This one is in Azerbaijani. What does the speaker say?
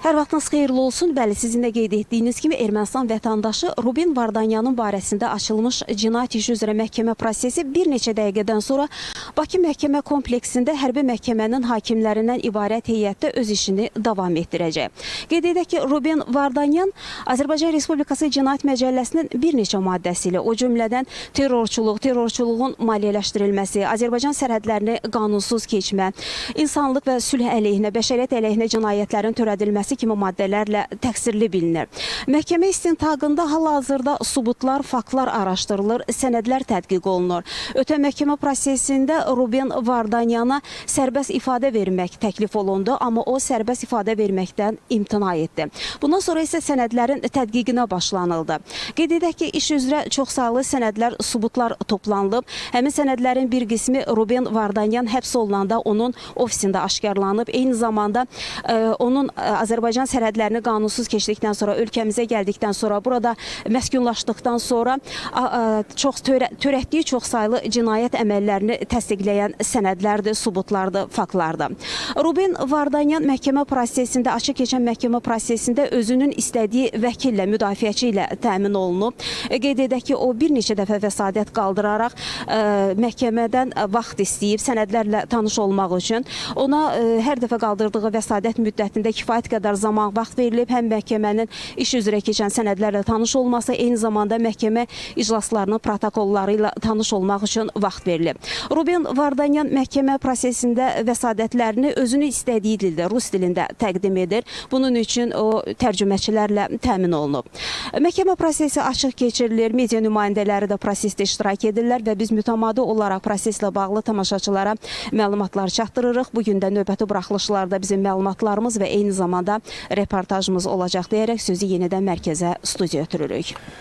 Hər vaxtınız xeyirli olsun. Bəli, sizin də qeyd etdiyiniz kimi Ermənistan vətəndaşı Ruben Vardanyanın barəsində açılmış cinayət işi üzrə məhkəmə prosesi bir neçə dəqiqədən sonra Bakı Məhkəmə Kompleksində hərbi məhkəmənin hakimlərindən ibarət heyətdə öz işini davam etdirəcək. Qeyd edək ki, Ruben Vardanyan Azərbaycan Respublikası Cinayət Məcəlləsinin bir neçə maddəsi ilə, o cümlədən terrorçuluq, terrorçuluğun maliyyələşdirilməsi, Azərbaycan sərhədlərini qanunsuz keçmə, insanlıq və sülh əleyhinə, bəşəriyyət əleyhinə cinayətlərin törədilməsi kimi maddələrlə təqsirli bilinir. Məhkəmə istintaqında hal-hazırda sübutlar, faktlar araşdırılır, sənədlər tədqiq olunur. Ötən məhkəmə prosesində Ruben Vardanyana sərbəst ifadə vermək təklif olundu, amma o sərbəst ifadə verməkdən imtina etdi. Bundan sonra isə sənədlərin tədqiqinə başlanıldı. Qeyd edək ki, iş üzrə çoxsaylı sənədlər, sübutlar toplanılıb. Həmin sənədlərin bir qismi Ruben Vardanyan həbs olunanda onun ofisində aşkarlanıb. Eyni zamanda onun Azərbaycan sərhədlərini qanunsuz keçdikdən sonra, ölkəmizə gəldikdən sonra, burada məskunlaşdıqdan sonra törətdiyi çoxsaylı cinayət əməllərini təsdiqləyən sənədlərdir, sübutlardır, faktlardır. Ruben Vardanyan məhkəmə prosesində, açıq keçən məhkəmə prosesində özünün istədiyi vəkillə, müdafiəçi ilə təmin olunub. Qeyd edək ki, o bir neçə dəfə vəsadət qaldıraraq məhkəmədən vaxt istəyib sənədlərlə tanış olmaq üçün. Ona hər dəfə qaldırdığı vəsadət müddətində kifayət qədər zaman, vaxt verilib. Həm məhkəmənin iş üzrə keçən sənədlərlə tanış olması, eyni zamanda məhkəmə iclaslarının protokolları ilə tanış olmaq üçün vaxt verilib. Ruben Vardanyan məhkəmə prosesində vəsadətlərini özünü istədiyi dildə, rus dilində təqdim edir. Bunun üçün o tərcüməçilərlə təmin olunub. Məhkəmə prosesi açıq keçirilir. Media nümayəndələri də prosesdə iştirak edirlər və biz mütəmadi olaraq proseslə bağlı tamaşaçılara məlumatlar çatdırırıq. Bugün də növbəti buraxılışlarda bizim məlumatlarımız və eyni zamanda reportajımız olacaq deyərək sözü yenidən mərkəzə, studiya ötürürük.